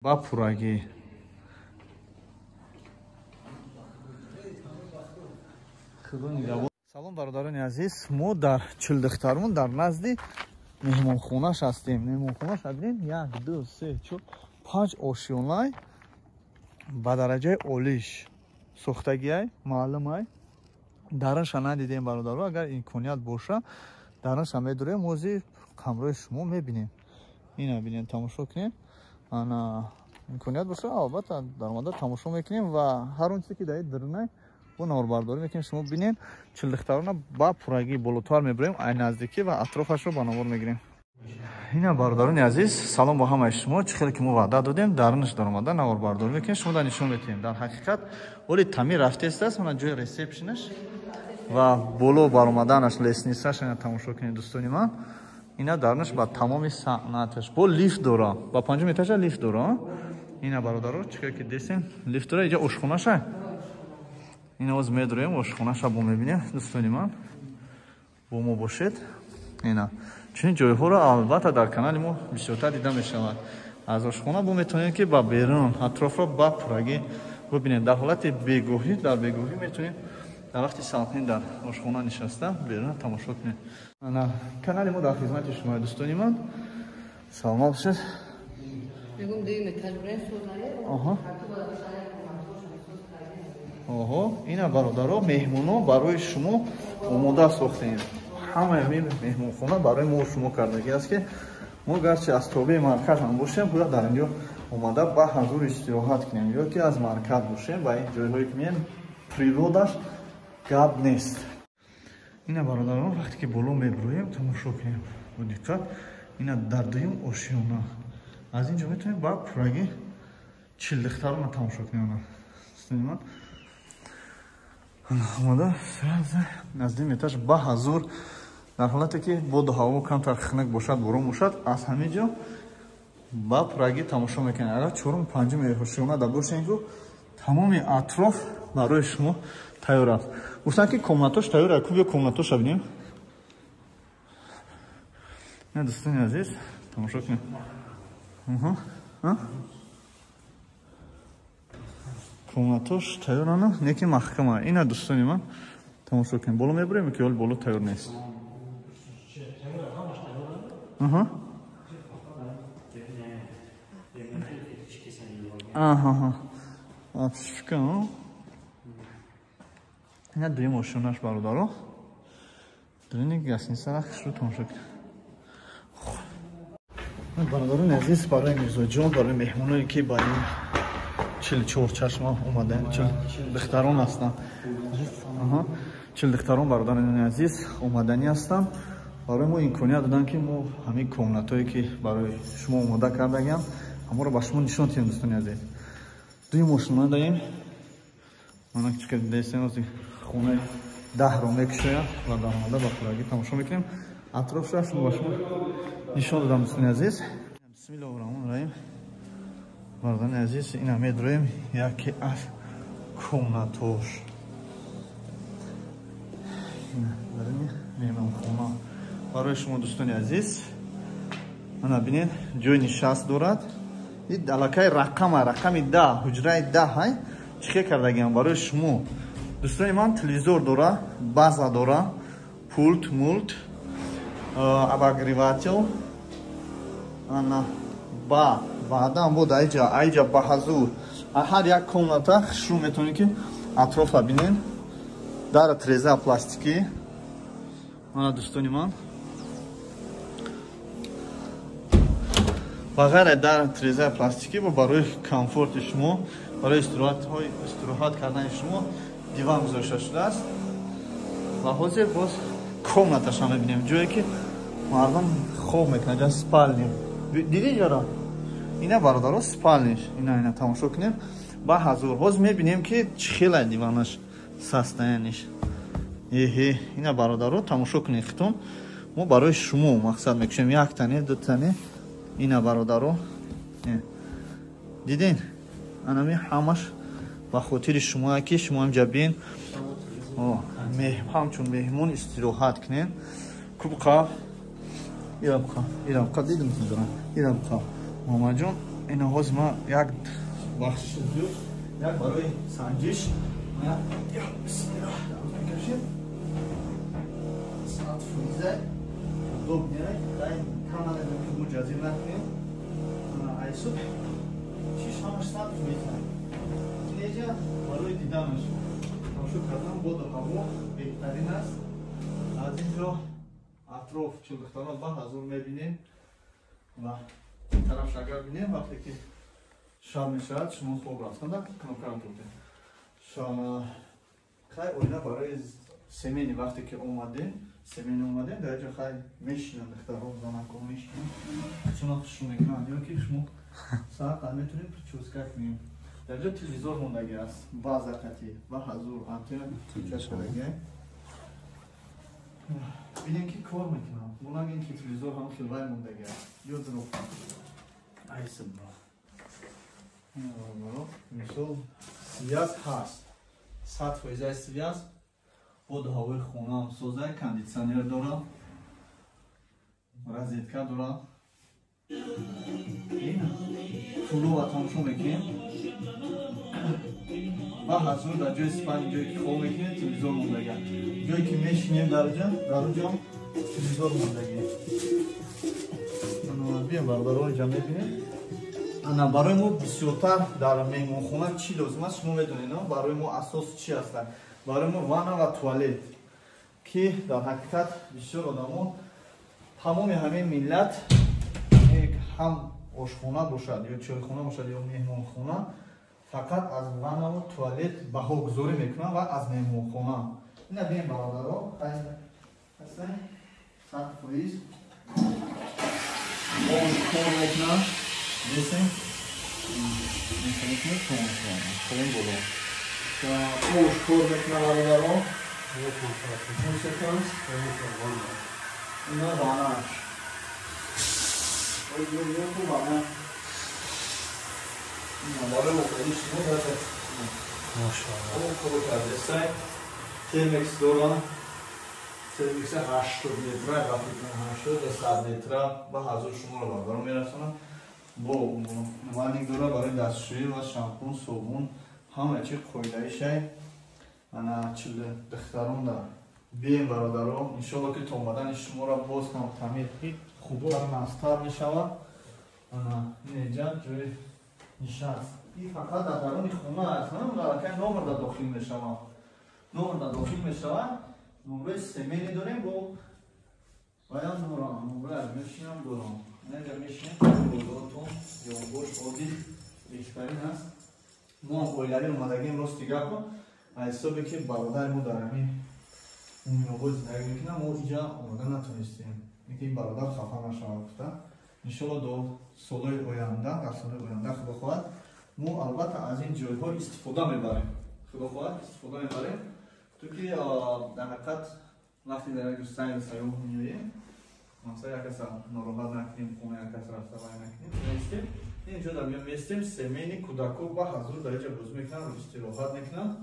Ба пуррагӣ. Салом, бародарони азиз, мо дар Чилдухтарон дар назди меҳмонхонаш ҳастем. Меҳмонхонаш бинед, як, ду, се, чор, панҷ ошёнай ба дараҷаи олиш сохтагиай, маълумай. Дарунша надидем, бародаро, агар имконият боша, дарунша медурем, ҳозир ҳамроҳи шумо мебинем. Ина бинед, тамошо кунем. Ана имконият боша, албатта даромада тамошо мекунем ва ҳар он чизе ки дар дарунай бо наворбардорӣ мекунем, шумо бинед. Чилдухтарона ба пуррагӣ болотар мебурем, ай наздикӣ ва атрофашро ба навор мегирем. Ина, бародарони азиз, салом бо ҳамаи шумо. Чӣ хеле ки мо ваъда додем, дарунаш даромада наворбардорӣ мекунем, шумо дар нишон метиҳем. Дар ҳақиқат оли тамир рафтест, мана ҷои ресепшнаш ва боло баромаданаш, лестницаш, ина тамошо кунед, дӯстони ман. Ина дарунаш ба тамоми санъаташ бо лифт дора, ба панҷум этажа лифт дора. Ина, бародаро, чӣ хеле ки десем, лифт дора. Иҷа ошхонаша, ина оз медроем, ошхонаша бо мебинем, дӯстони ман, бо мо бошед. Ина чунин ҷойҳоро албатта дар канали мо бисёртар дида мешавад. Аз ошхона бо метавонем, ки ба берун атрофро ба пуррагӣ бибинем. Дар ҳолати бегоҳӣ, дар бегоҳӣ метавонем дар вақти салқин дар ошхона нишаста берун тамошо кунем. Ана канали мо дар хизмати шумо, дӯстони ман, саломат бошед. Оҳо, ина, бародаро, меҳмоно барои шумо омода сохтем. Ҳамаи ҳамин меҳмонхона барои мо шумо кардагӣ аст, ки мо гарчи аз тобеи марказ ҳам бошем, бояд дар инҷо омада ба ҳазур истироҳат кунем, ё ки аз марказ бошем, ба ин ҷойҳое ки меем, природаш гап нест. Ина, бародарон, вақте ки боло мебурӯем, тамошо кунем бо диққат. Ина дар дуюм ошёна, аз ин ҷо метавонем ба пуррагӣ Чилдухтарона тамошо кунем. Ман омада аз дуюм этаж ба ҳазур, дар ҳолате ки боду ҳаво камтар хунук бошад, борон бошад, аз ҳамин ҷо ба пуррагӣ тамошо мекунем. Агар чорум, панҷум ошёна да бошем, ку тамоми атроф барои шумо тайёр аст. Гуфтанд, ки комнатош тайёр аст, ку биё комнатоша бинем. Ина, дӯстони азиз, тамошо кунем. Комнатош тайёрана, не ки маҳкама. Ина, дӯстони ман, тамошо кунем. Боло мебурем, ки ҳол боло тайёр нест. Аҳа, ина дуюм ошёнаш, бародаро, дуюми гостиницара хушрӯ тамошо кунем. Бародарони азиз, барои мирзоҷон, барои меҳмоное, ки ба ин 44 чашма омадаем, Чилдухтарон ҳастанд, Чилдухтарон, бародарони азиз, омаданӣ ҳастанд, барои мо имконият доданд, ки мо ҳамин комнатое, ки барои шумо омода кардагиам, ҳаморо ба шумо нишон диҳем. Дӯстони азиз, дуюм ошхона даем. Мана чӣ дидастем, ози хонаи 10-ро мекушояд ва даромада ба пуррагӣ тамошо мекунем. Атрофша шумо ба шумо нишон додам, дӯстони азиз. Бисмиллоҳи раҳмони раҳим. Бародарони азиз, ина медроем яке аз комнатош меҳмонхона барои шумо, дӯстони азиз. Мана бинед, ҷои нишаст дорад. Аллакай рақама, рақами 10, ҳуҷраи 10 ҳай. Чӣ хел кардагиам барои шумо, дӯстони ман? Телевизор дора, база дора, пулт мулт, обогреватель. Ана ба баъдан бо айҷа, айҷа ба ҳазур ҳар як комната хушрӯ метавонед, ки атрофа бинед. Дара, треза пластикӣ. Мана, дӯстони ман, ба ғайр дар трезаи пластикӣ, бо барои комфорти шумо, барои истироҳат кардани шумо диван гузошта шудааст. Ва ҳозир боз комнаташа мебинем, ҷое ки мардум хоб мекунад, ҷа спальня. Дидӣ ҷара? Ина, бародаро, спальниш. Ина, ина тамошо кунем ба ҳазур. Ҳозир мебинем, ки чӣ хела диванаш, состояниш. Эҳе, ина, бародаро, тамошо кунед хитон. Мо барои шумо мақсад мекушем, як тане, ду тане. Ина, бародаро, диден, анами ҳамаш ба хотири шумое, ки шумо инҷа бин, ҳамчун меҳмон истироҳат кунед. Кубқа, ирабқа, ирабқа, дидим, ирабқа, муҳаммадҷон. Ина ҳозир ман як бахшиш зиёд, як барои санҷиш мекашем. 100% удобнее, кам надорем ки мо ҷазир накунем. Айсуб чиш ҳамаш 100%. Инеҷа барои диданаш тамошо кардан боду ҳаво беҳтарин аст. Аз ин ҷо атроф чилдухтарон ба ҳазур мебинем ва ин тараф агар бинем, вақте ки шаб мешавад, шумо хоб рафтанда кнопкаро бурдем. Хай оина барои семени, вақте ки омадем, семени омадем, дар ҷо хай мешинанд духтарҳо, занакҳо мешинанд, чуна хушрӯ мекунанд, ё ки шумо саат метавонем прическа кунем. Дар ҷо телевизор мондагӣ аст, баъза қатӣ ва ҳазур антенна чашкадаги. Бинем ки кор мекунам. Мо нагем ки телевизор ҳам хелвай мондагӣ аст. Ё дурӯғ. Айсиб. Мисол связь ҳаст. 100% связь. Боду ҳавои хонаам созай, кондитсионер дорам, розетка дорам. Ин тулува тамошо мекунем. Ва ҳазур дар ҷои спальни, ҷое ки хоб мекунем, телевизор мондага. Ҷое ки мешинем дар ҷо телевизор мондагӣ. Бием бародарон, инҷа мебинем. Ана барои мо бисёртар дар меҳмонхона чӣ лозим аст, шумо медонед, барои мо асос чӣ аст? Барои мо ванна ва туалет, ки дар ҳақиқат бисёр одамон, тамоми ҳамин миллат, ҳам ошхона бошад ё чойхона бошад ё меҳмонхона, фақат аз ванна ва туалет баҳогузорӣ мекунанд ва аз меҳмонхона. Ина бием бародаро, ҳастан 100% ош кор мекунанд. Десем боло ош кор мекунанд бародаро. Ина ваннаш. Барои охири шумо даже машааллоҳ кор кардесай. Термекс дорам. Термекс 80 метра, вақте 80 ё 100 метра ба ҳазур шуморо бародарон мерасонам. Бо ванник дора барои дастшӯӣ ва шампун, собун, ҳама чи қоидаишай. Ана чил духтарон да бием бародарон, иншоалло ки то омадани шуморо боз ҳам тамир хубтар настар мешавад. Ана инеҷа ҷои нишаст. Ин фақат дар даруни хона аст, аллакай номер дар дохил мешавад. Номер дар дохил мешавад. Номрои семени дорем бо ваям дорам, номрои аз мешинам дорам. Инҷа мешинем, болотон ёнбош оддӣ беҳтарин аст. Мо ҳам оилавӣ омадагием, рости гапо, аз ҳисобе ки бародари мо дар ҳамин Муминобод зиндагӣ мекунад, мо инҷа омада натонистем. Ин бародар хафа нашавад гуфта. Иншоалло до солҳои оянда, дар солҳои оянда худо хоҳад, мо албатта аз ин ҷойҳо истифода мебарем. Худо хоҳад истифода мебарем. То ки дар ҳақиқат вақте дар як сайру сайёҳ меоем, масалан як каса нороҳат накунем, хона як кас рафта вай накунем, меистем. Инҷо дар миён меистем, семени кӯдако ба ҳазур дар инҷа бозӣ мекунанд, истироҳат мекунанд.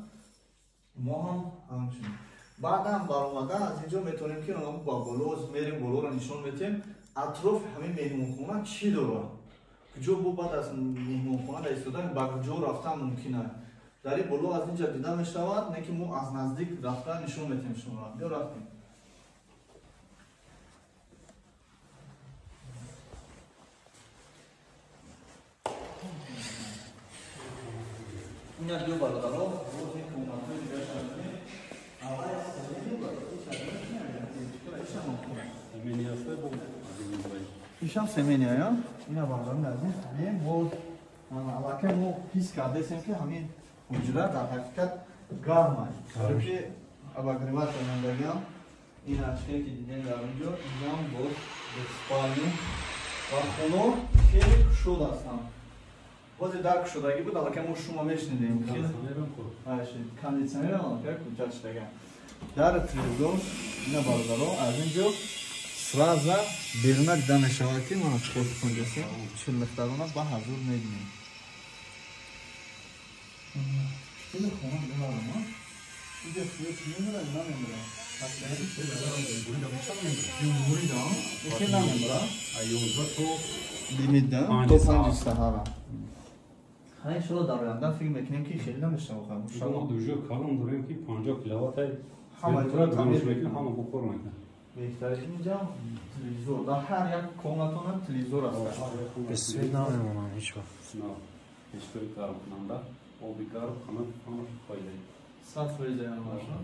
Мо ҳам ҳамчунин. Баъдан баромада аз инҷо метавонем ки ба боло мерем, болоро нишон метиҳем. Атрофи ҳамин меҳмонхона чӣ дорад? Куҷо бо баъд аз меҳмонхона дар истодан ба куҷо рафтан мумкин аст? Дар ин боло аз инҷа дида мешавад, не ки мо аз наздик рафта нишон метиҳем шуморо. Биё рафтем. Ина биё бародаро, боз ин комнатҳои дигарашро мебинем. Аввал ишам семения, я? Ина бародарони азиз, бием боз аллакай мо ҳис кардесем ки ҳамин ҳуҷра дар ҳақиқат гарм аст. Барои обогреватор мондагиам, ин ашхе ки дидем дар онҷо, инҷам боз спальня ва хоно хеле кушод ҳастанд. Бозе дар кушодагӣ буд, аллакай мо шумо мешунидем. Кондитсионерам аллакай куҷат шудагиам. Дар телевизор, ина бародаро, аз ин ҷо сразу беруна дида мешавад ки мана чӣ хел кунҷасем, чилдухтарона ба ҳазур мебинем. Хеле хона дида инҷа свет мемурад, намемурад? Ҷумҳурида? Хеле намемурад? Лимит да? То 5 саҳара. Иншоалло дар оянда фикр мекунем ки хеле намешавад. Мо дужо калон дорем ки 50 киловатт ҳама таъмир мекунем, ҳама бо кор мекунем. Беҳтарин инҷа телевизор, дар ҳар як комнатона телевизор аст. Бесвет намемонам ҳеҷ вақт. На, пешкори гармкунанда, оби гарм, ҳама фоида. 100% ҳамаша.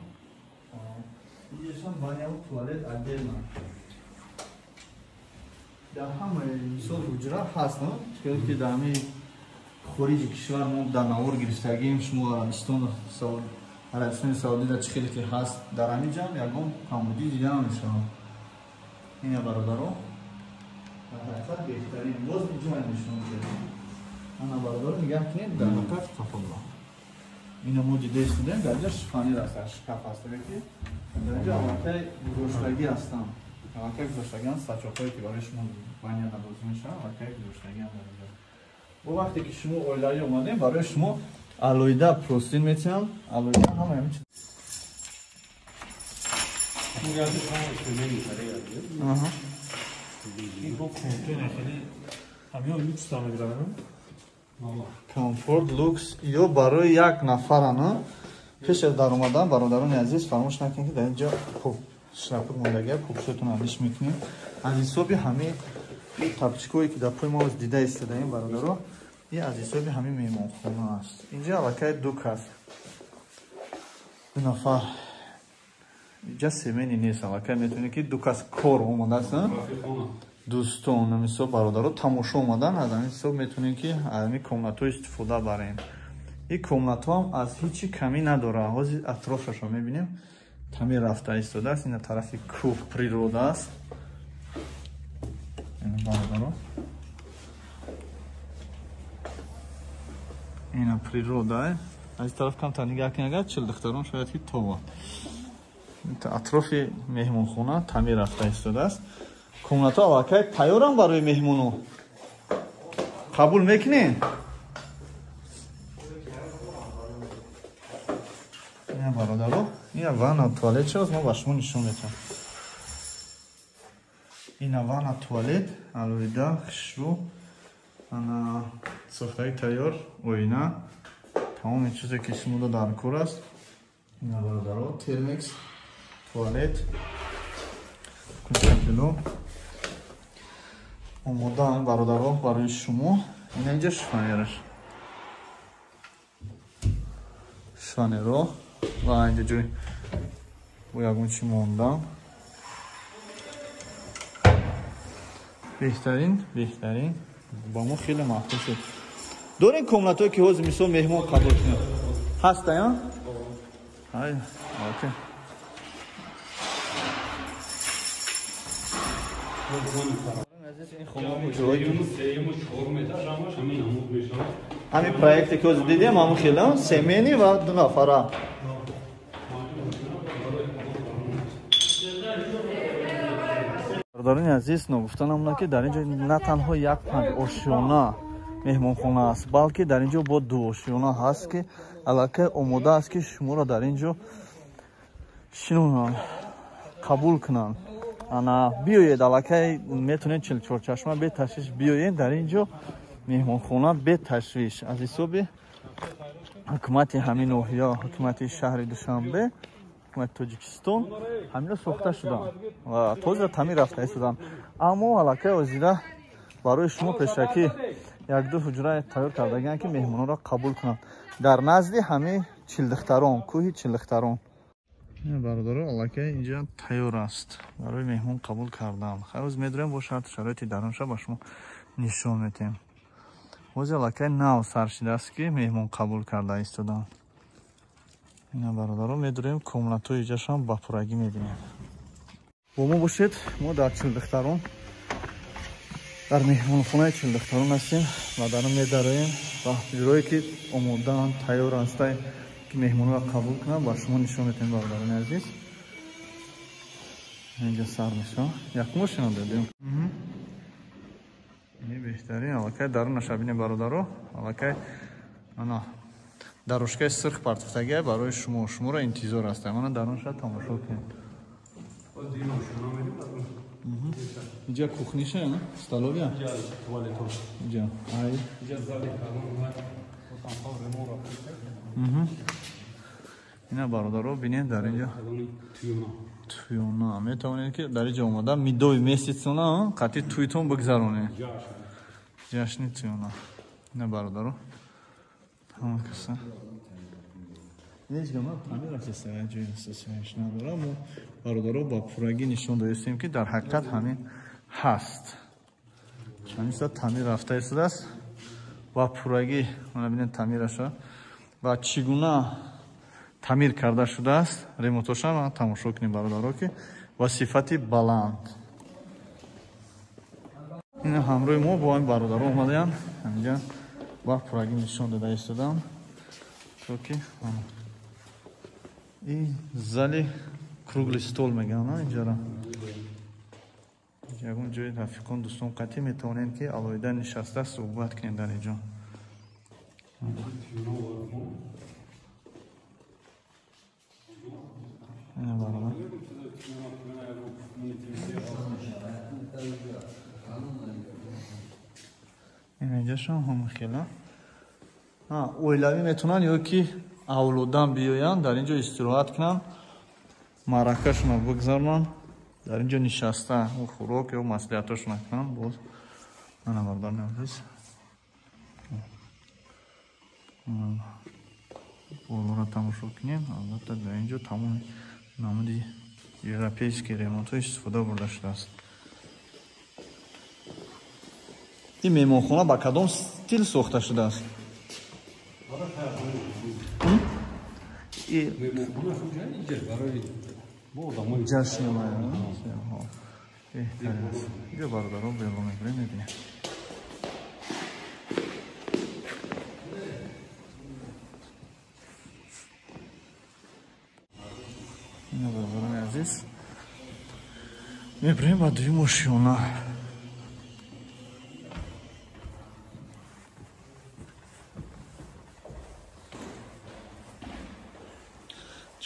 Инҷашам баняву туалет отдельно. Дар ҳамаи мисол ҳуҷра ҳаст, ки дар ҳамаи хориҷи кишвар мо дар навор гирифтагием, шумо Арабистони Саудида чӣ хеле ки ҳаст, дар ҳамин ҷамъ ягон камбудӣ дида намешавад. Ина бародаро, дар ҳақиқат беҳтарин. Боз инҷо нишон медиҳем. Ана бародаро, нигоҳ кунед, дар ҳақиқат қафолла. Ина мо дида истодем, дар инҷа шифонер аст, шкаф аст, ки дар инҷо аллакай гузоштагӣ ҳастанд. Аллакай гузоштагианд сачоқҳое ки барои шумо баня лозим мешавад, аллакай гузоштагианд дар инҷо. Бо вақте ки шумо оилавӣ омадем, барои шумо алоҳида простин метиҳам, алоҳида ҳама ҳамин чиз. Комфорт люкс ё барои як нафарана. Пеш аз даромадан, бародарони азиз, фаромӯш накунед ки дар инҷо шлапук мондагия, пӯшотон алиш мекунем. Аз ҳисоби ҳамаи тапчикое ки дар пои мо дида истодаем, бародаро, ин аз ҳисоби ҳамин меҳмонхона аст. Инҷа аллакай ду кас, ду нафар. Инҷа семени нест, аллакай метавонед ки ду кас кор омадааст, дӯстон, ҳамин бародаро тамошо омадан, аз ҳамин ҳисоб метавонем ки аз ҳамин комнатҳо истифода барем. Ин комнатҳо ҳам аз ҳеҷ камӣ надорад. Ҳозир атрофашро мебинем, тамир рафта истодааст. Ина тарафи кӯҳ, природа аст. Бародаро, ина природа. Аз ин тараф камтар нигаҳ кунед, агар чилдухтарон шояд ки това. Атрофи меҳмонхона тамир рафта истодааст. Комнатҳо аллакай тайёранд барои меҳмоно. Қабул мекунед? Ина бародаро, ина ванна туалет чист, мо ба шумо нишон медиҳам. Ина ванна туалет алоҳида хушрӯ, ана сохтаи тайёр, оина, тамоми чизе ки шумо дар кор аст. Ина бародаро, термекс, туалет, кунчакило омодаанд бародаро барои шумо. Ина инҷа шифонераш, шифонеро ва инҷа ҷои бо ягон чӣ мондан. Беҳтарин, беҳтарин, ба мо хеле маъқул шуд. Дорем комнатҳое ки ҳозир мисол меҳмон қабул кунад ҳастаян? Ай, окей. Ҳамин проекте ки ҳозир дидем, ҳамун хеле семени ва ду нафара. Бародарони азиз, ногуфта намонад ки дар ин ҷо на танҳо як панҷ ошёна меҳмонхона аст, балки дар ин ҷо бо ду ошёна ҳаст ки аллакай омода аст ки шуморо дар ин ҷо шинонанд, қабул кунанд. Ана биёед, аллакай метавонед чилчорчашма беташвиш биёед дар ин ҷо меҳмонхона беташвиш. Аз ҳисоби ҳукумати ҳамин ноҳия, ҳукумати шаҳри Душанбе, ҳукумати Тоҷикистон ҳамино сохта шуданд ва тоза тамир рафта истоданд. Аммо аллакай озида барои шумо пешакӣ як-ду ҳуҷра тайёр кардагианд ки меҳмононро қабул кунанд дар назди ҳамин чилдухтарон, кӯҳи чилдухтарон. Бародаро, аллакай инҷа тайёр аст барои меҳмон қабул кардан. Хайр, медурем бо шарту шароити дарунша ба шумо нишон медиҳем. Ҳозир аллакай нав сар шидааст ки меҳмон қабул карда истоданд. Ина бародаро, медурем комнатҳои иҷашам ба пуррагӣ мебинем. Бо мо бошед, мо дар чилдухтарон, дар меҳмонхонаи чилдухтарон ҳастем ва дар он медароем ва ҳуҷраое ки омодаанд, тайёр ҳастанд ки меҳмонро қабул кунанд, ба шумо нишон медиҳем, бародарони азиз. Инҷа сар мешавад. Якум шинон додем. Ин беҳтарин, аллакай дарунаша бинем бародаро, аллакай ана дарушкаи сирх партофтагия барои шумо, шуморо интизор ҳастем. Ана дарунша тамошо кунед. Инҷа кухниша, столовия? Инҷа туалетҳо. Инҷа. Ай. Инҷа зали калон ва отанҳо ремонт рафта. Ина бародаро бинед дар инҷа. Туёна. Туёна. Метавонед ки дар инҷа омада медови месяцона қатъи туйтон бигзаронед. Ҷашни туёна. Ина бародаро. Ҳама каса. Ҳеҷ гап тамир рафтеста, ҷои асосиаш надорам. Мо бародаро ба пуррагӣ нишон доистем ки дар ҳақиқат ҳамин ҳаст. Ҳамин саат тамир рафта истодааст ва пуррагӣ мана бинед тамираша ва чӣ гуна тамир карда шудааст. Ремонтоша ман тамошо кунем бародаро ки ва сифати баланд. Ин ҳамроҳи мо бо ҳамин бародаро омадаянд ҳаминҷа ва пуррагӣ нишон дода истодам то ки ин зали круглый стол мегӯянд инҷара. Ягон ҷои рафиқон дӯстон қатъӣ метавонем ки алоҳида нишаста суҳбат кунем дар инҷо. Ина бародар. Ина инҷашон ҳама хела. Оилавӣ метавонанд ё ки авлодан биёянд дар инҷо истироҳат кунанд, маъракашонро бигзаронанд, дар инҷо нишаста хӯрок ё маслиҳатошонро кунанд. Боз мана бародарони азиз, болоро тамошо кунем. Албатта дар инҷо тамоми намуди европейский ремонтҳо истифода бурда шудааст. Ин меҳмонхона ба кадом стил сохта шудааст? Ҷашн беҳтарин аст. Инҷо бародаро бело мебарем, мебинем. Ина бародарони азиз, мебарем ба дуюм ошёна.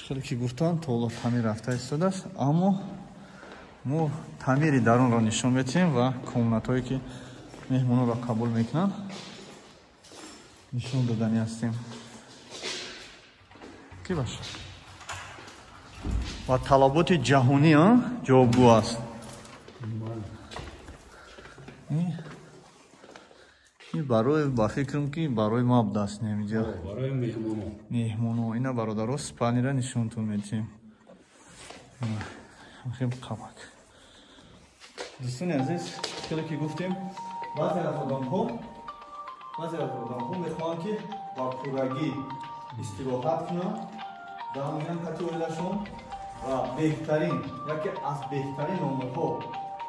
Хеле ки гуфтам, то ҳоло тамир рафта истодааст, аммо мо тамири дарунро нишон медиҳем ва комнатҳое ки меҳмононро қабул мекунанд нишон додани ҳастем. Ки бошад ва талаботи ҷаҳонӣ ҷавобгӯ аст. Ин барои ба фикрам ки барои ма будааст инҷа. Барои меҳмоно. Меҳмоно. Ина бародаро спанира нишонтон медиҳем. Хеле қабак. Дӯстони азиз, хеле ки гуфтем, баъзе аз одамҳо мехоҳанд ки ба пуррагӣ истироҳат кунанд, дар миён қати оилашон ва беҳтарин, яке аз беҳтарин номерҳо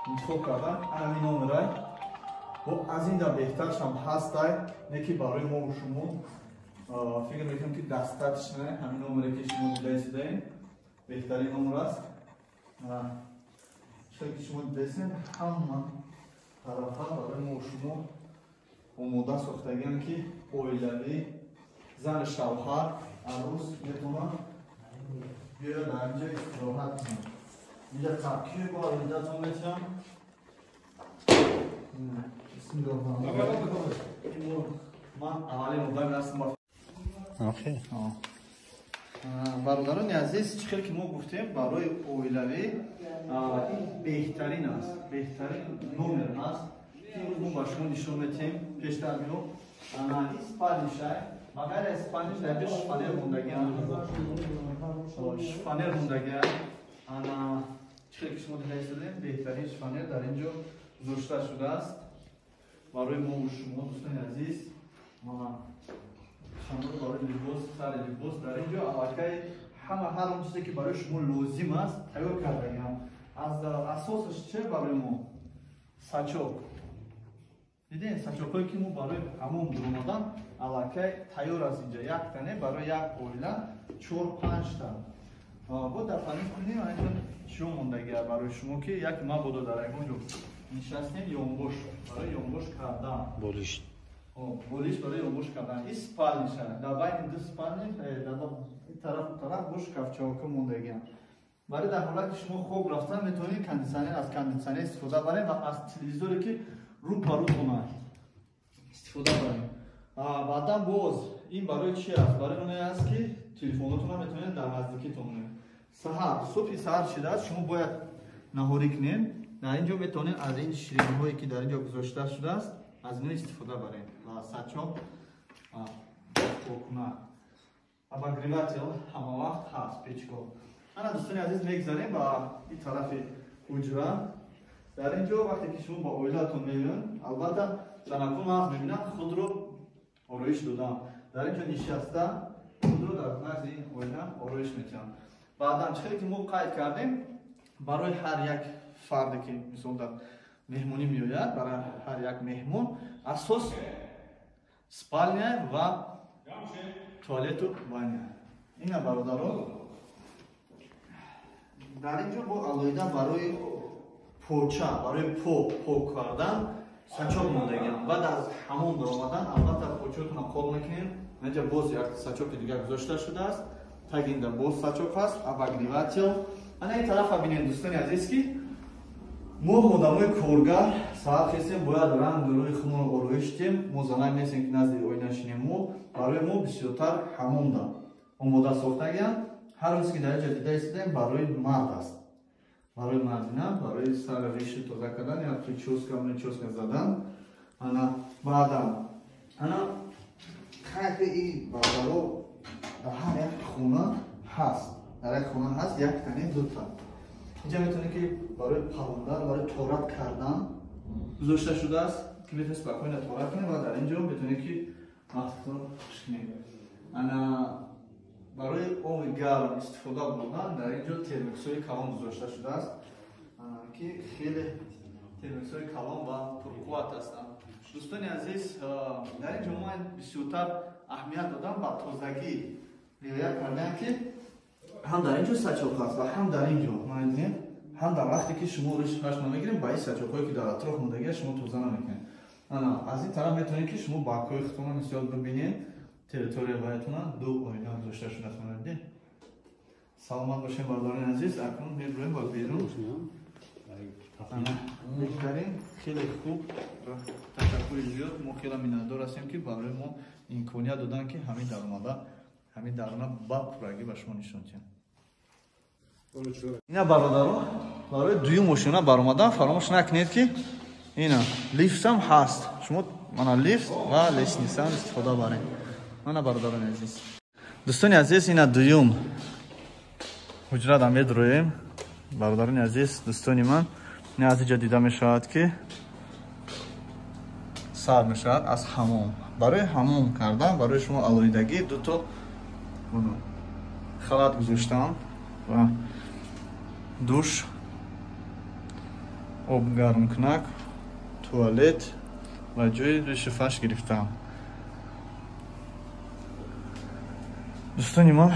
интихоб кардан ҳамин номерай. Бо аз ин да беҳтаршам ҳастай, не ки барои мо ва шумо фикр мекунам ки дастатшна ҳамин номере ки шумо дида истодаед беҳтарин номер аст. Чизе ки шумо дидаистед ҳама тарафа барои мо ва шумо омода сохтагианд ки оилавӣ, зани шавҳар, арӯс метавонанд биёяд дар инҷа истироҳат кунанд. Инҷа таркиб бо алоҳидатон метиҳам. Ман аввалин одами ҳастам. Бародарони азиз, чӣ хел ки мо гуфтем, барои оилавӣ ин беҳтарин аст, беҳтарин номер аст ки имрӯз мо ба шумо нишон медиҳем. Пештар миё ин спальнишай, ба ғайр аз спальниш дар инҷо шифонер мондагианд, шифонер мондагианд. Чӣ хел ки шумо дида истодаед, беҳтарин шифонер дар инҷо гузошта шудааст барои мо ва шумо дӯстони азиз. Шамол барои либос, сари либос дар инҷо аллакай ҳама ҳар он чизе ки барои шумо лозим аст тайёр кардагиам. Аз асосаш че барои мо сачок. Дидем сачокҳое ки мо барои ҳамон дуромадан аллакай тайёр аст инҷа. Якта не, барои як оила 4-5 та. Бо дар фаниш кунем инҷо чиё мондагиа барои шумо ки як мабодо дар ягон ҷо нишастем, ёнбош барои ёнбош кардан. Болиш. Болиш барои ёнбош кардан. Ин спальниша. Дар байни ду спальни, дар ин тараф у тараф бо шкафчаҳо мондагианд. Барои дар ҳолати шумо хоб рафтан метавонед кондитсионер аз кондитсионер истифода барем ва аз телевизоре ки рӯ ба рӯтон истифода барем. Баъдан боз ин барои чи аст? Барои оне аст ки телефонотонро метавонед дар наздикитон монед. Саҳар, субҳи саҳар шидааст, шумо бояд наҳорӣ кунед. Дар ин ҷо метавонед аз ин ширинҳое ки дар ин ҷо гузошта шудааст, аз инҳо истифода баред. Ва сачоқ покунак, обогреватель ҳама вақт ҳаст, печко. Ана дӯстони азиз, мегзарем ба ин тарафи ҳуҷра. Дар ин ҷо вақте ки шумо ба оилаатон меоянд, албатта занакон мағз мебинанд, худро ороиш додам. Дар ин ҷо нишаста худро дар назди ин оила ороиш метиҳанд. Баъдан чӣ хеле ки мо қайд кардем, барои ҳар як фарде ки мисол дар меҳмонӣ меояд, барои ҳар як меҳмон асос спальня ва туалету ваня. Ина бародаро, дар ин ҷо бо алоҳида барои поча, барои по пок кардан сачоқ мондагиам. Баъд аз ҳамон баромадан албатта почаотонро қол мекунем. Инҷа боз як сачоқи дигар гузошта шудааст. Тагинда боз сачоқ ҳаст, обогреватель. Ана ин тарафа бинед дӯстони азиз, ки мо одамои коргар саҳар хестем, бояд рангу рӯи худро ороиш диҳем. Мо занак нестем ки назди оина шинем. Мо барои мо бисёртар ҳамонда омода сохтагиам. Ҳар рӯз ки дар инҷа дида истодаем, барои мард аст. Барои мардина, барои сар риши тоза кардан, як прическа, прическа задан. Ана баъдан ана хайфи ин бародаро дар ҳар як хона ҳаст. Дар як хона ҳаст як тане, дута. Инҷа метавонед ки барои палондан, барои торат кардан гузошта шудааст, ки метавонед спокойно торат кунед ва дар ин ҷо метавонед ки махсусон шикнед. Ана барои оби гарм истифода бурдан дар ин ҷо термиксҳои калон гузошта шудааст, ки хеле термиксҳои калон ва пурқувват ҳастанд. Дӯстони азиз, дар ин ҷо ман бисёртар аҳамият додам ба тозагӣ риоя кардам, ки ҳам дар ин ҷо сачоқ ҳаст ва ҳам дар ин ҷо. Ман дидем, ҳам дар вақте ки шумо ришаш намегирем, ба ин сачоқҳое ки дар атроф мондагиа шумо тоза намекунед. Ана аз ин тараф метавонед ки шумо баргҳои худтонро нисбат бибинед. Территория ваятона ду оина гузошта шудааст. Ман саломат бошем бародарони азиз. Акнун мебурем ба берун. Беҳтарин, хеле хуб, ташаккури зиёд. Мо хеле миннатдор ҳастем ки барои мо имконият доданд, ки ҳамин даромада, ҳамин дарона ба пуррагӣ ба шумо нишон диҳем. Ина бародаро, барои дуюм мошина баромадан фаромӯш накунед, ки ина лифтам ҳаст. Шумо мана лифт ва лестницаам истифода баред. Мана бародарони азиз, дӯстони азиз, ина дуюм ҳуҷрада медроем. Бародарони азиз, дӯстони ман, ина аз инҷа дида мешавад, ки сар мешавад аз ҳамом. Барои ҳамом кардан барои шумо алоҳидагӣ дуто халат гузоштам ва душ, об гармкунак, туалет ва ҷои риши фаш гирифтам. Дӯстони ман,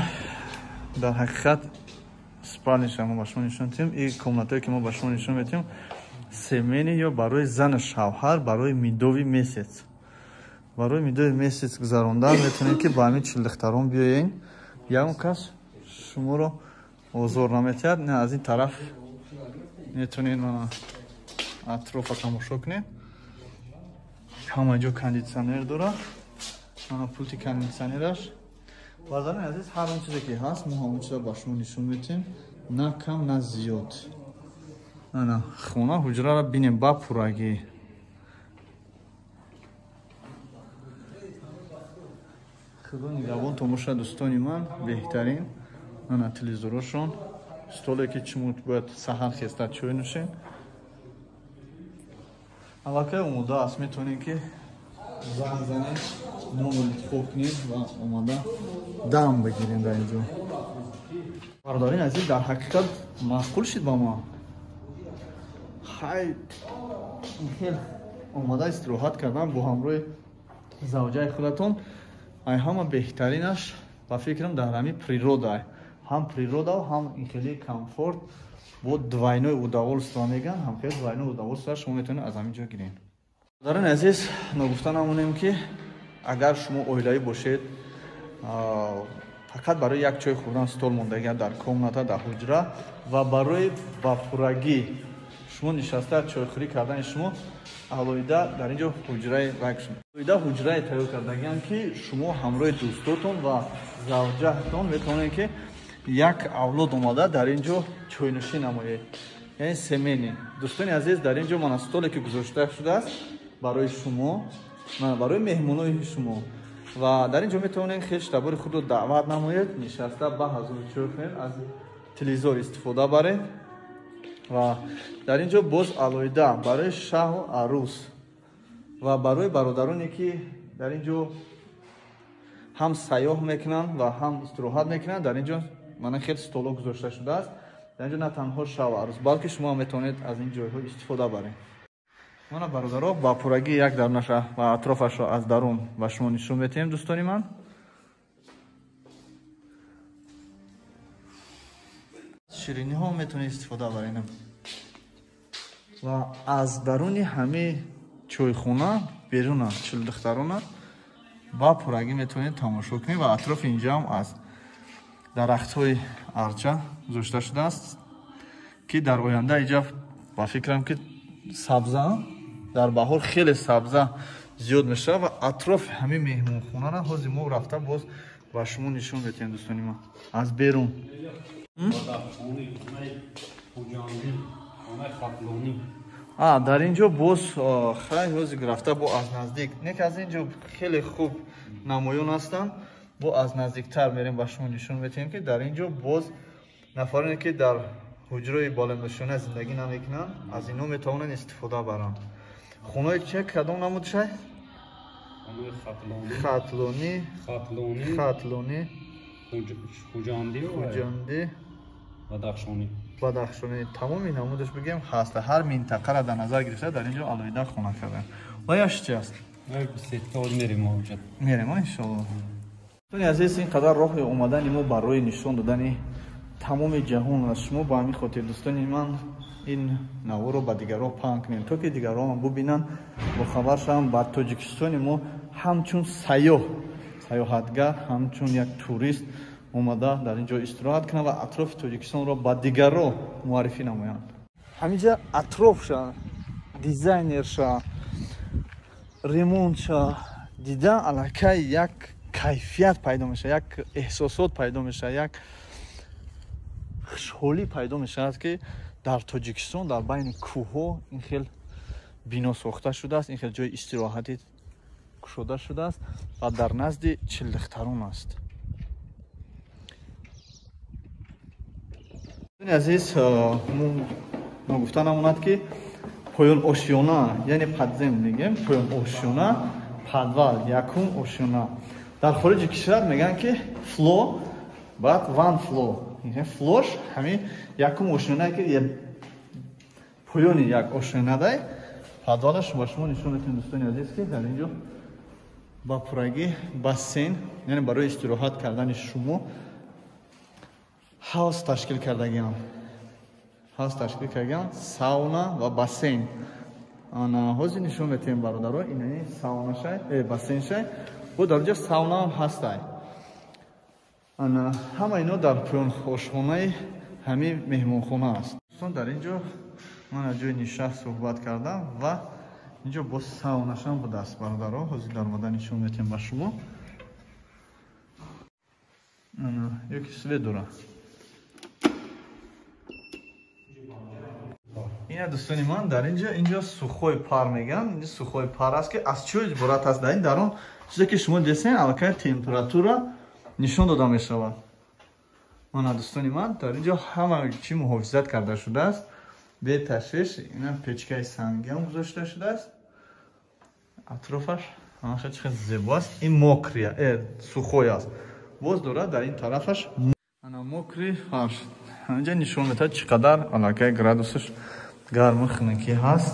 дар ҳақиқат спальниша мо ба шумо нишон медиҳем. Ин комнатое ки мо ба шумо нишон медиҳем, семейный ё барои зану шавҳар, барои медовый месяц. Барои медовый месяц гузарондан метавонед ки ба ҳамин чилдухтарон биёед. Ягон кас шуморо озор наметиҳад. Не, аз ин тараф метавонед мана атрофа тамошо кунед. Ҳама ҷо кондитсионер дорад. Мана пулти кондитсионераш. Бародарони азиз, ҳар он чизе ки ҳаст, мо ҳамон чиза ба шумо нишон медиҳем, на кам, на зиёд. Ана хона ҳуҷраро бинем ба пуррагӣ. Худо нигаҳбонтон бошад, дӯстони ман, беҳтарин. Ана телевизорошон, столе ки шумо бояд саҳар хеста чой нӯшед. Аллакай омода аст, метавонед ки занг занед, номро интихоб кунед ва омада дам бигирем дар ин ҷо. Бародарини азиз, дар ҳақиқат маъқул шид ба ма. Хай, хел омада истироҳат кардан бо ҳамроҳи завҷаи худатон, ай ҳама беҳтаринаш ба фикрам дар ҳамин природа. Ҳам природа, ҳам ин хеле комфорт, бо двойное удовольствие меган, ҳам хеле двойное удовольствие шумо метавонед аз ҳамин ҷо гиред. Бародарони азиз, ногуфта намонем, ки агар шумо оилавӣ бошед, Фақат барои як чой хӯрдан стол мондагиам дар комната, дар ҳуҷра ва барои ба пуррагӣ шумо нишаста чойхӯрӣ кардани шумо алоҳида дар ин ҷо ҳуҷраи алоҳида ҳуҷрае тайёр кардагиам, ки шумо ҳамроҳи дӯстотон ва завҷаҳтон метавонед, ки як авлод омада дар ин ҷо чойнӯшӣ намоед, яъне семейный. Дӯстони азиз, дар ин ҷо мана столе ки гузошта шудааст барои шумо, барои меҳмонои шумо, ва дар ин ҷо метавонед хештабори худро даъват намоед, нишаста ба ҳазур чой хӯред, аз телевизор истифода баред. Ва дар ин ҷо боз алоҳида барои шаҳу арӯс ва барои бародароне, ки дар ин ҷо ҳам сайёҳ мекунанд ва ҳам истироҳат мекунанд, дар ин ҷо мана хел столо гузошта шудааст. Дар ин ҷо на танҳо шаҳу арӯс, балки шумо ҳам метавонед аз ин ҷойҳо истифода баред. Мана бародаро, ба пуррагӣ як дарунаша ва атрофашро аз дарун ба шумо нишон метиҳем, дӯстони ман. Шириниҳо метавонед истифода баред. Ва аз даруни ҳамаи чойхона беруна чилдухтарона ба пуррагӣ метавонед тамошо кунед ва атрофи инҷаам аз дарахтҳои арча гузошта шудааст, ки дар оянда инҷа ба фикрам, ки сабза дар баҳор хеле сабза зиёд мешавад ва атрофи ҳамин меҳмонхонара ҳозир мо рафта боз ба шумо нишон метиҳем, дӯстони ман, аз берун. Дар ин ҷо боз хай ҳозир рафта бо аз наздик, не ки аз ин ҷо хеле хуб намоён ҳастанд, бо аз наздиктар мерем ба шумо нишон метиҳем, ки дар ин ҷо боз нафароне, ки дар ҳуҷраи баландошёна зиндагӣ намекунанд, аз ино метавонанд истифода баранд. Хонаи че кадом намудшай? Хатлонӣ, Хатлонӣ, Хуҷандӣ, Бадахшонӣ. Тамоми намудаш бигем ҳаст. Ҳар минтақаро дар назар гирифта дар ин ҷо алоҳида хона карданд. Ва яш чи аст? Мерем, иншоалло. Дӯстони азиз, ин қадар роҳи омадани мо барои нишон додани тамоми ҷаҳон аст. Шумо ба ҳамин хотир, дӯстони ман, ин наворо ба дигарҳо паҳн кунем, то ки дигарҳо бубинанд, бохабар шаванд ба Тоҷикистони мо ҳамчун сайёҳ, сайёҳатгар, ҳамчун як турист омада дар ин ҷо истироҳат кунанд ва атрофи Тоҷикистонро ба дигарҳо муаррифӣ намоянд. Ҳаминҷа атрофша, дизайнерша, ремонтша дида аллакай як кайфият пайдо мешавад, як эҳсосот пайдо мешавад, як хушҳолӣ пайдо мешавад, ки дар Тоҷикистон дар байни кӯҳҳо ин хел бино сохта шудааст, ин хел ҷои истироҳатӣ кушода шудааст ва дар назди чилдухтарон аст. Дӯстони азиз, ногуфта намонад, ки поён ошёна, яъне подзем мегӯем, поён ошёна, подвал, якум ошёна. Дар хориҷи кишвар мегӯянд, ки floor, баъд one floor. Floor ш ҳамин якум ошёнае, ки поёни як ошёнадай. Подвал аш ба шумо нишон метиҳем, дӯстони азиз, ки дар ин ҷо ба пуррагӣ бассейн, яъне барои истироҳат кардани шумо ҳавз ташкил кардагиам. Ҳавз ташкил кардагиам, сауна ва бассейн. Ана ҳозир нишон метиҳем, бародаро, инани саунашай, бассейншай. Бо дар ҷо саунаам ҳастай. Ана ҳама ино дар поёношхонаи ҳамин меҳмонхона аст. Дӯстон, дар ин ҷо ман аз ҷои нишаст суҳбат кардам ва ин ҷо боз саунашам будааст, бародаро. Ҳозир дар омада нишон метиҳем ба шумо. Ана ёки свет дора. Ина, дӯстони ман, дар инҷо сухой пар мегӯянд. Инҷо сухой пар аст, ки аз чӣ иборат аст? Дар ин дарун чизе ки шумо десен, аллакай температура нишон дода мешавад. Мана, дӯстони ман, дар инҷо ҳама чӣ муҳофизат карда шудааст. Беташвиш, ина печкаи сангиам гузошта шудааст. Атрофаш ҳамаша чӣ хел зебо аст. Ин мокрый, сухой аст. Боз дорад дар ин тарафаш ана мокрый фарш. Ҳаминҷа нишон медиҳад, чӣ қадар аллакай градусаш гарму хунукӣ ҳаст.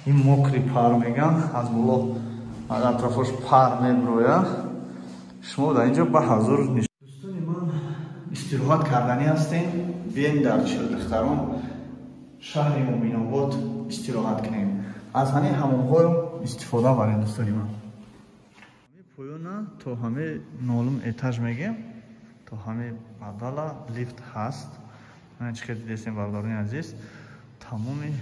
Ин мокрый пар мегӯянд, аз боло аз атрофаш пар меброяд. Шумо дар инҷо ба ҳазур дӯстони ман истироҳат карданӣ ҳастем. Бием дар Чилдухтарон, шаҳри Муъминобод истироҳат кунем. Аз ҳамин ҳамомҳо истифода барем, дӯстони ман. Ҳамин поёна то ҳамин нолум этаж мегем, То ҳамин бадала лифт ҳаст. Ман чӣ хел дидесем, бародарони азиз, тамоми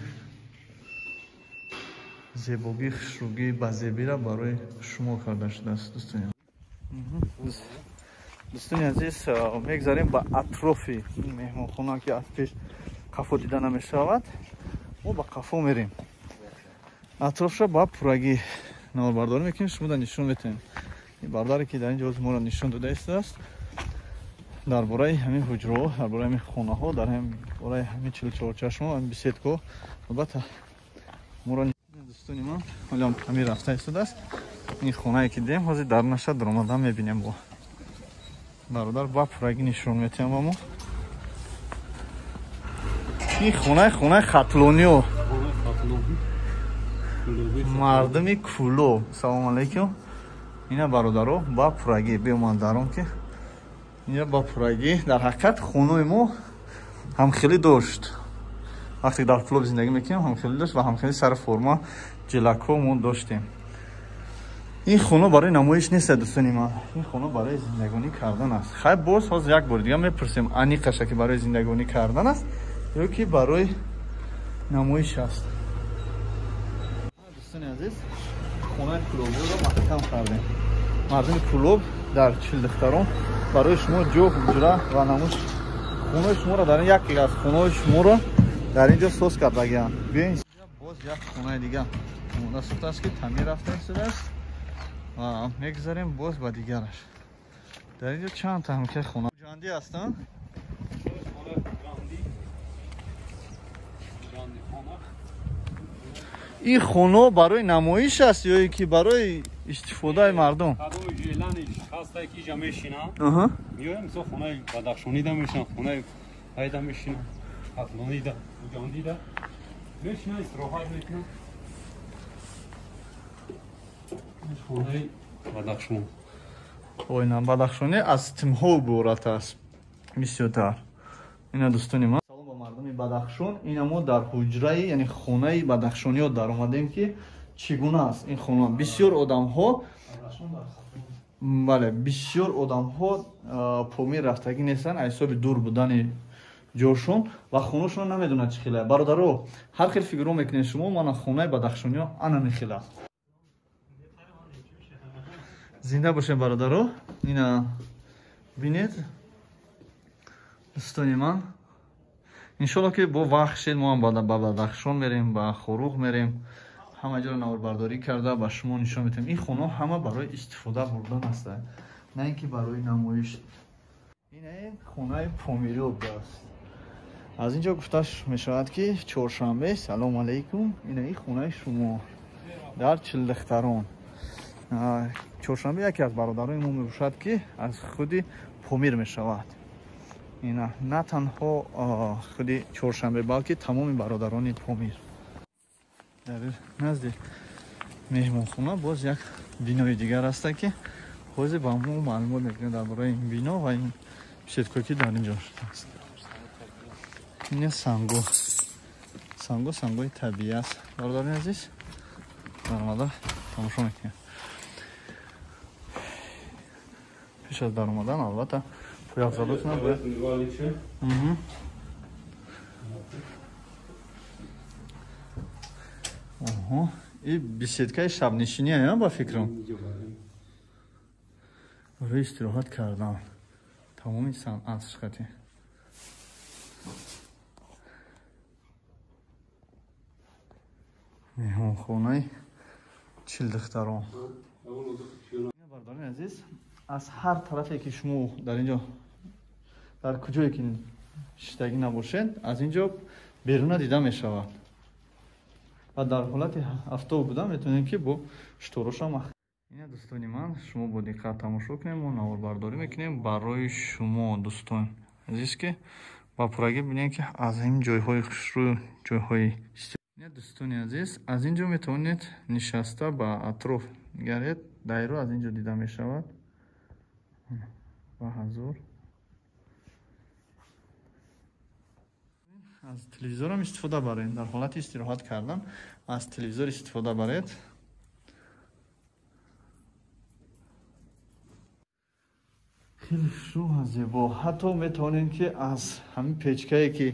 зебогӣ, хушрӯгӣ, базебира барои шумо карда шудааст, дӯстони. Дӯстони азиз, мегзарем ба атрофи меҳмонхона, ки аз пеш қафо дида намешавад. Мо ба қафо мерем. Атрофша ба пуррагӣ наворбардорӣ мекунем, шумо нишон метавонем. Ин бардаре ки дар ин ҷо моро нишон дода истодааст, дар бораи ҳамин ҳуҷраҳо, дар бораи ҳамин хонаҳо, дар бораи ҳамин 44 чашмо, ҳамин беседка ҳо албатта моро. Дӯстони ман, ҳолиам ҳамин рафта истодааст. Ин хонае ки дидем, ҳозир дар наша даромадан мебинем. Бо бародар ба пуррагӣ нишон метиҳам ба мо. Ин хонаи хатлониё, мардуми Кӯлоб. Салому алайкум. Ина бародаро, ба пуррагӣ биоманд дарон, ки ина ба пуррагӣ. Дар ҳақиқат хонаи мо ҳамхелӣ дошт, вақте дар Кӯлоб зиндагӣ мекунем, ҳамхелӣ дошт ва ҳамхелӣ сари форма ҷилакҳо мо доштем. Ин хона барои намоиш нест, дӯстони ман, ин хона барои зиндагонӣ кардан аст. Хай, боз ҳозир як бори дига мепурсем аниқаша, ки барои зиндагонӣ кардан аст ё ки барои намоиш аст. Дӯстони азиз, хонаи кӯлобиро маҳкам кардем. Мардуми Кӯлоб дар Чилдухтарон барои шумо ҷо, ҳуҷра ва намоиш, хонаи шуморо дар яке аз хонаҳои шуморо дар ин ҷо соз кардагианд. Биёин, боз як хонаи дига омода сохтааст, ки таъмир рафта истодааст, ва мегузарем боз ба дигараш. Дар ин ҷо чанд та ҳамкаи хона ҷандӣ ҳастанд. Ин хона барои намоиш аст ё ки барои истифодаи мардум? Ҳастае ки иҷа мешинам, меоям, мисол, хонаи Бадахшонида мешинам, хонаи айда мешинам, Хатлонида, Хуҷандида мешинам, истироҳат мекунам. Хонаи Бадахшон. Ойна бадахшонӣ аз тимҳо иборат аст бисёртар. Ина, дӯстони ман, салом ба мардуми Бадахшон. Ина мо дар ҳуҷраи, яъне хонаи бадахшониҳо даромадем, ки чӣ гуна аст ин хона. Бисёр одамҳо, бале, бисёр одамҳо Помир рафтагӣ нестанд аз ҳисоби дур будани ҷошон ва хонашонро намедонанд чӣ хела. Бародаро, ҳар хел фикрҳо мекунед шумо, мана хонаи бадахшониҳо ана мехел аст. Зинда бошем, бародаро. Ина бинед, дӯстони ман, иншолло ки бо вақт шед, мо ҳам ба Бадахшон мерем, ба Хоруғ мерем, ҳама ҷоро наворбардорӣ карда ба шумо нишон метиҳем. Ин хонаҳо ҳама барои истифода бурдан ҳастанд, на ин ки барои намоиш. Ин хонаи помириё будааст. Аз ин ҷо гуфта мешавад, ки чоршанбе, салому алайкум. Ина ин хонаи шумо дар Чилдухтарон. Чоршанбе яке аз бародарони мо мебошад, ки аз худи Помир мешавад. Ина на танҳо худи чоршанбе, балки тамоми бародарони Помир. Дар назди меҳмонхона боз як бинои дигар аста, ки ҳозир ба мо маълумот мекунем дар бораи ин бино ва ин беседка ки дар ин ҷо шудааст. Ин санго, санго, сангои табиӣ аст, бародарони азиз, даромада тамошо мекунем. Пеш аз даромадан, албатта, пойафзалотона бояд. Оҳо, и беседка и шабнишинӣ, ба фикрам, барои истироҳат кардан. Тамоми санъат шихати. Меҳмонхонаи Чилдухтарон. Бародарони азиз, аз ҳар тарафе ки шумо дар ин ҷо, дар куҷое ки шиштагӣ набошед, аз ин ҷо беруна дида мешавад ва дар ҳолати афтоб буда метавонем, ки бо шторошам. Ина, дӯстони ман, шумо бо диққат тамошо кунем, мо наворбардорӣ мекунем барои шумо, дӯстон азиз, ки ба пуррагӣ бинем, ки аз ин ҷойҳои хушрӯ, ҷойҳои. Ина, дӯстони азиз, аз ин ҷо метавонед нишаста ба атроф нигаред, дайро аз ин ҷо дида мешавад ба ҳазур. Аз телевизорам истифода баред, дар ҳолати истироҳат кардан аз телевизор истифода баред. Хеле хушрӯ, зебо. Ҳатто метавонем ки аз ҳамин печкае ки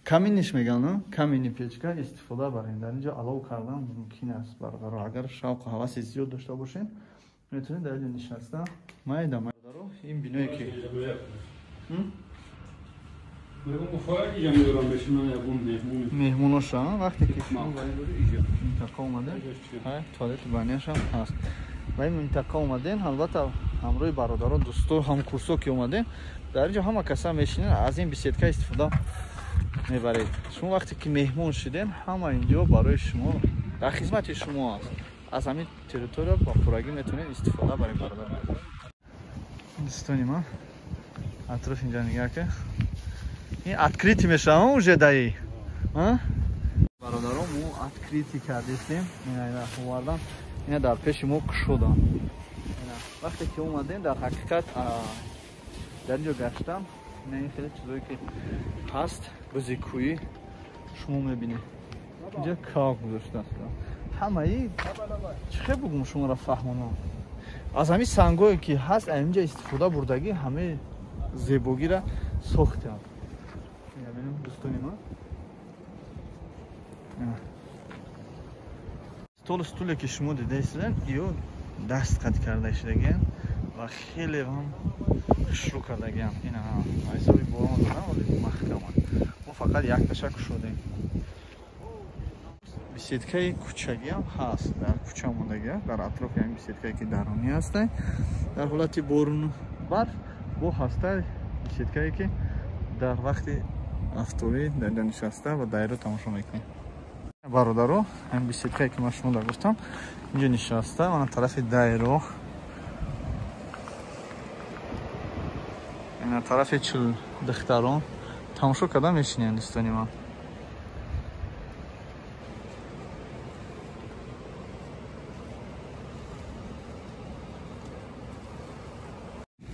каминиш мегӯянд, камини печка истифода барем. Дар инҷо алов кардан мумкин аст бародаро. Агар шавқу ҳаваси зиёд дошта бошем, метавонед дар инҷо нишаста майда майдаро. Ин биное ки меҳмоноша вақте ки шумо ба ин минтақа омадем, туалети баняшам ҳаст. Ба ин минтақа омадем, албатта ҳамроҳи бародарон, дӯсто, ҳамкурсо ки омадем, дар инҷо ҳама каса мешинед, аз ин беседка истифода мебаред. Шумо вақте ки меҳмон шидем, ҳама инҷо барои шумо дар хизмати шумо аст. Аз ҳамин территория ба пуррагӣ метавонед истифода баред бародарон. Дӯстони ман, атроф инҷа нигаҳ ки ин открытый мешавад уже даи. Бародарон, мо открытый кардистем, ина овардан, ина дар пеши мо кушодан. Вақте ки омадем, дар ҳақиқат дар инҷо гаштам, ина ин хеле чизое ки ҳаст, бузи кӯӣ шумо мебинед. Инҷа кав гузоштааст. Ҳамаи чӣ хел бугум шуморо фаҳмонам. Аз ҳамин сангое ки ҳаст, инҷа истифода бурдагӣ ҳамаи зебогиро сохтанд. Бинем дӯстони ман. Столу стуле ки шумо дидаистед, ё даст қад карда шудагиан ва хеле ҳам хушрӯ кардагиан. Ина ҳисоби борон додам, вале маҳкаманд. Мо фақат якташа кушодем. Беседкаи кӯчагиам ҳаст, дар кӯча мондагиа, дар атрофи ҳамин беседкае ки дарунӣ ҳастанд. Дар ҳолати борону барф бо ҳаста беседкае ки дар вақти афтобӣ дар инҷо нишаста ва дайро тамошо мекунем. Бародаро, ҳамин беседкае ки ман шумо дар гуфтам, инҷо нишаста, мана тарафи дайро, ина тарафи чилдухтарон тамошо карда мешинем дӯстони ман.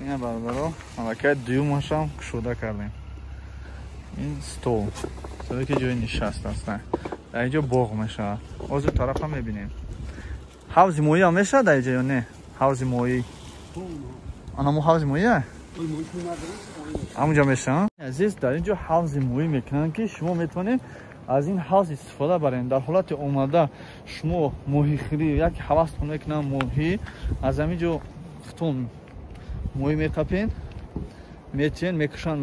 Ина бародаро, аллакай дуюмашам кушода кардем. Ин стол, столе ки ҷои нишаст аст. Дар инҷо боғ мешавад. Озу тараф ҳам мебинем. Ҳавзи моҳӣ ҳам мешавад дар инҷо ё не? Ҳавзи моҳӣ. Анамо ҳавзи моҳӣ? Ҳамунҷо мешавад. Азиз, дар инҷо ҳавзи моҳӣ мекунанд ки шумо метавонед аз ин ҳавз истифода баред. Дар ҳолати омада шумо моҳихӯрӣ яке ҳавастон мекунанд моҳӣ, аз ҳамин ҷо хутун моҳӣ меқапед, метиен, мекушанд,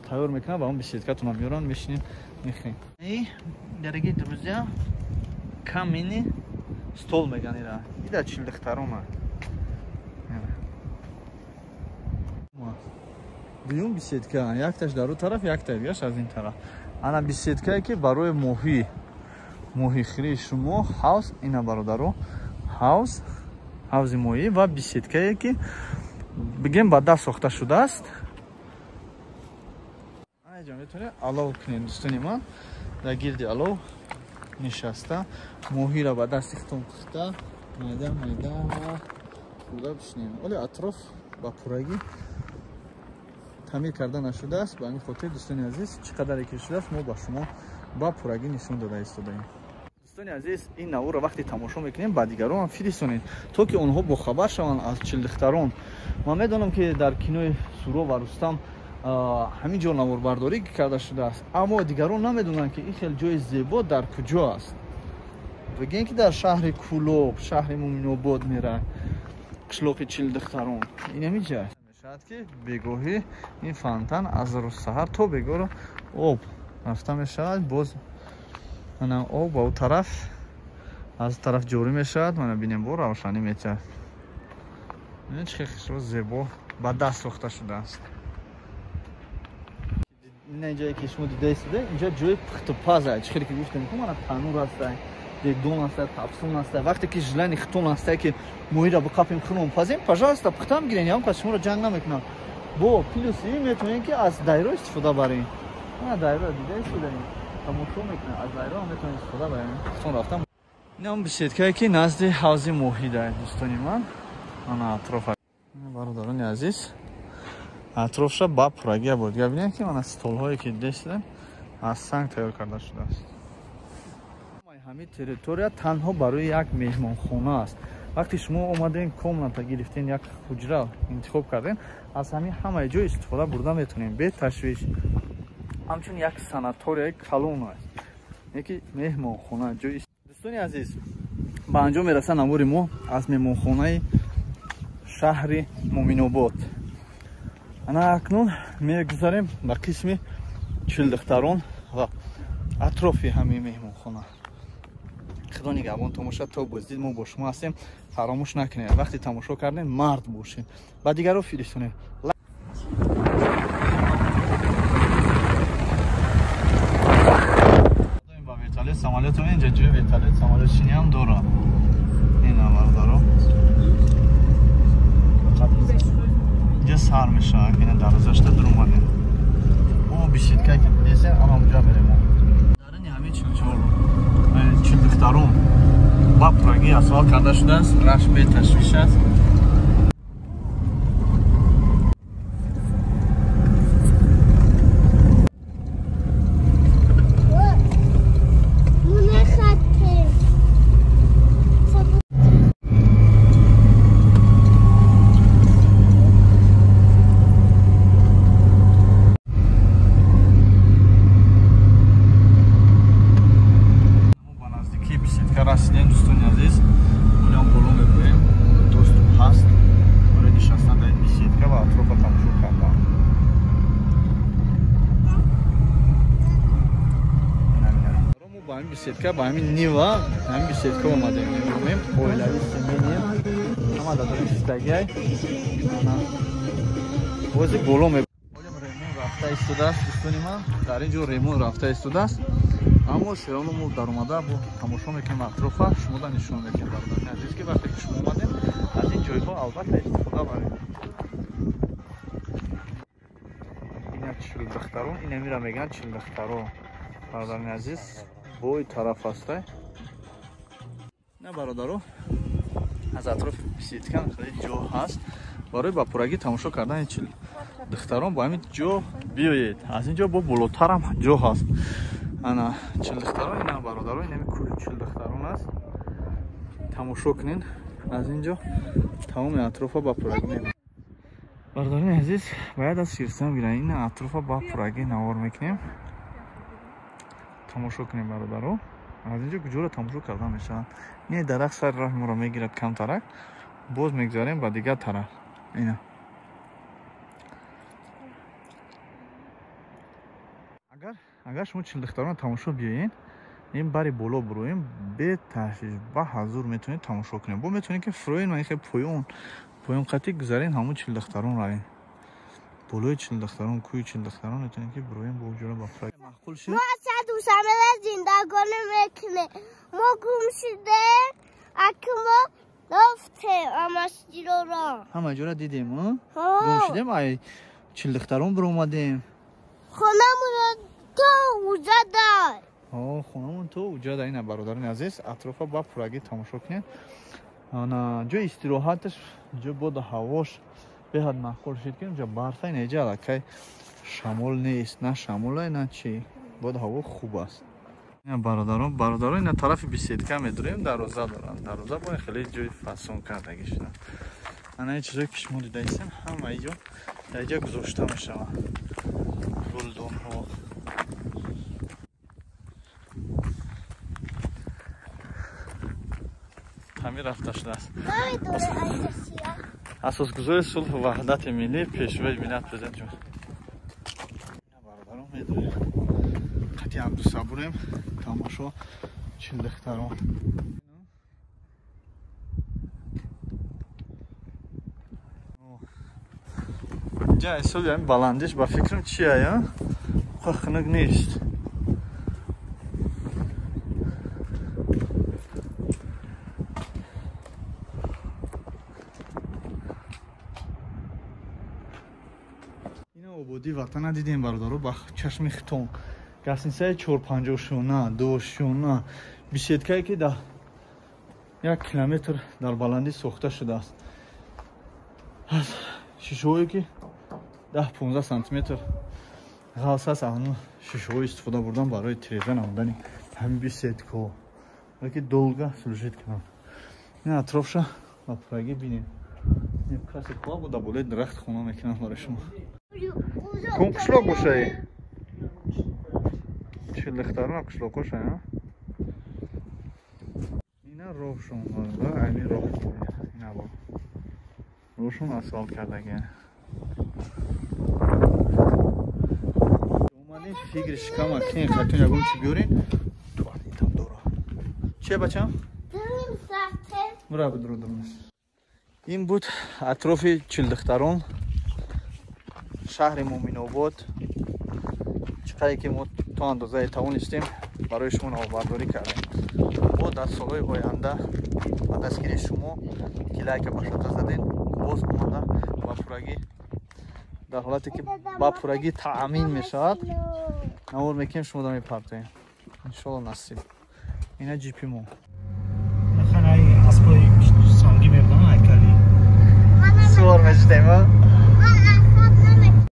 тайёр мекунанд ва он беседкатонро меоранд, мешинед, мехӯред. И дорогие друзья, каменный стол мегӯянд ира. И дар чилдухтарон. Дуюм беседка, якташ дар он тараф, якта дигараш аз ин тараф. Ана беседкае ки барои моҳӣ, моҳихӯрии шумо ҳавз, ина бародаро, ҳавз, ҳавзи моҳӣ ва беседкае ки бигем ба даст сохта шудааст. Анаҷо метавонед алов кунед дӯстони ман. Дар гирди алов нишаста, моҳиро ба дасти худтон пухта, майда майда хӯрда бишинем. Вале атроф ба пуррагӣ тамир карда нашудааст. Ба ҳамин хотир дӯстони азиз, чӣ қадаре ки шудааст, мо ба шумо ба пуррагӣ нишон дода истодаем. Дӯстони азиз, ин наворро вақте тамошо мекунем, ба дигарон ҳам фиристонед, то ки онҳо бохабар шаванд аз чилдухтарон. Ман медонам ки дар кинои Суро ва Рустам ҳамин ҷо наворбардорӣ карда шудааст, аммо дигарон намедонанд ки ин хел ҷои зебо дар куҷо аст. Бигем ки дар шаҳри Кӯлоб, шаҳри Муминобод мерад, қишлоқи чилдухтарон. Ин ҳамин ҷо аст. Мешавад ки бегоҳӣ ин фонтан аз рӯзсаҳар то бегоҳро об рафта мешавад, боз мана об ба он тараф, аз тараф ҷорӣ мешавад. Мана бинем, бо равшанӣ метиҳад. Бинед чӣ хел хушрӯ, зебо ба даст сохта шудааст. Ина ҷое ки шумо дида истода, инҷо ҷои пухтупаз аст. Чӣ хеле ки гуфтем, мана танур аст, дегдон аст, тафсун аст. Вақте ки желани хутун аст ки моҳиро биқапем, хунон пазем, пожалуйста, пухтам гирен, ягон кас шуморо ҷанг намекунад. Бо плюси ин метавонед ки аз дайро истифода баред. Мана дайро дида истодаем, тамошо мекунед, аз дайро ҳам метавонед истифода баред. Хутун рафтам. Ин беседкае ки назди ҳавзи моҳӣ дар дӯстони ман. Ана атроф. Бародарони азиз, атрофша ба пуррагия буд. Бинед ки мана столҳое ки дидастед аз санг тайёр карда шудааст. Ҳамин территория танҳо барои як меҳмонхона аст. Вақте шумо омаден, комната гирифтен, як ҳуҷра интихоб карден, аз ҳамин ҳамаи ҷой истифода бурда метавонем бе ташвиш. Ҳамчун як санаторияи калон аст, яки меҳмонхона ҷои. Дӯстони азиз, ба анҷом мерасад навори мо аз меҳмонхонаи шаҳри Муъминобод. Ана акнун мегузарем ба қисми чилдухтарон ва атрофи ҳамин меҳмонхона. Худо нигаҳбон тамоша то боздид мо бо шумо ҳастем. Фаромӯш накунед, вақте тамошо кардем мард бошед, ба дигарро фиристонед. Ба вертолет самолет инҷа ҷои вертолет самолет шинӣ ҳам дорад. Ин бародаро инҷа сар мешавад, ина дарвозашта дур омадем. О биситка ки дидесем, ана онҷа мерем. Дарини ҳамин чилдухтарон ба пурагӣ асфалт карда шудааст, раш беташвиш аст. Расидем, дӯстони азиз, онам боло мебурем, доступ ҳаст барои нишастан дар беседка ва атрофа тамошо кардан. Мо ба ҳамин беседка, ба ҳамин нива, ҳамин беседка омадем. Мебинем оилави семейный ҳама дар шистагиай. Бози боло мебурем. Ремон рафта истодааст, дӯстони ман, дар ин ҷо ремон рафта истодааст. Аммо сероно мо даромада бо тамошо мекунем атрофа, шумода нишон медиҳем, бародарони азиз, ки вақте ки шумо омадем аз ин ҷойҳо албатта истифода баред. Ина чилдухтарон, ина мира мегӯянд чилдухтарон, бародарони азиз, бой тараф ҳастай. На бародаро, аз атрофи беседка хеле ҷо ҳаст барои ба пурагӣ тамошо кардани чилдухтарон. Ба ҳамин ҷо биёед, аз ин ҷо бо болотарам ҷо ҳаст. Ана чилдухтарон, ина бародаро, инами кӯҳи чилдухтарон аст. Тамошо кунед аз ин ҷо тамоми атрофа ба пурагӣ мебинед. Бародарони азиз, бояд аз ширсам гиранд. Ина атрофа ба пурагӣ навор мекунем. Тамошо кунем бародаро. Аз ин ҷо куҷоро тамошо карда мешавад. Не дарахт сари роҳи моро мегирад камтарак, боз мегузарем ба дигар тараф. Ина агар шумо чилдухтаронро тамошо биёед, ин бари боло буроем, беташвиш ба ҳазур метавонед тамошо кунед. Бо метавонед ки фуроен ва хеле поён поён қатӣ гузарен, ҳамон чилдухтарон равен. Болои чилдухтарон, кӯи чилдухтарон метавонед ки буроем бо ҷора ба фура. Маъқул шуд? Мо душанбе зиндагонӣ мекунем. Мо гум шудем, аки мо рафтем амашҷироро. Ҳама ҷора дидем, гум шудем, ай чилдухтарон биромадем. Хонамонро то уҷадай. Хонамон то уҷадай. Ина бародарони азиз, атрофа ба пурагӣ тамошо кунед. Ана ҷои истироҳаташ, ҷо боду ҳавош беҳад маъқул шуд, ки инҷа барфа, ина иҷа аллакай шамол нест, на шамолай, на чи, боду ҳаво хуб аст. Ина бародарон, бародарон, ина тарафи беседка медурем, дарвоза доранд. Дарвоза бо хеле ҷои фасон кардагӣ шуда. Ана ин чизое ки шумо дидаистем, ҳама иҷо дар иҷа гузошта мешаванд. Гулдонҳо. Таъмир рафта шудааст. Асосгузори сулҳу ваҳдати миллӣ, пешвои миллат, президент ҷумҳур. Бародарон медорем, қати Абдусабурем, тамошо чилдухтарон. Инҷа ҳисоби ҳамин баландиш ба фикрам чия, хунук нест. Ободии ватана дидем, бародаро, ба чашми хитон. Гастинсаи 4-5-шона, 2-шона, беседкае ки дар 1 километр дар баландӣ сохта шудааст. Аз шишаҳое ки 10-15 сантиметр ғалс аст, ҳамон шишаҳо истифода бурдан барои тиреза намудани ҳамин беседкаҳо, ки долго служит кунанд. Ин атрофша Ба пуррагӣ бинем. Касе хоҳа буда болои дарахт хона мекунам барои шумо. Кун қишлоқ бошаи? Чилдухтарон қишлоқоша, ина роҳшон, ами роҳ, ина бо роҳшон асфалт кардагия. Омадем, фикри шикама кин хатун ягон чи биёрин, туалетам дора. Че, бачам? Мура бидурудумаш. Ин буд атрофи Чилдухтарон, шаҳри Муъминобод. Чӣ қадре ки мо то андозае тавонистем, барои шумо навбардорӣ кардем. Мо дар солҳои оянда ба дастгирии шумо, ки лайка ба шута заден, боз омада ба пуррагӣ, дар ҳолате ки ба пуррагӣ таъмин мешавад, навор мекунем, шумо да мепартоем, иншолло, насиб. Ина ҷипи мо. Сувор мешудем.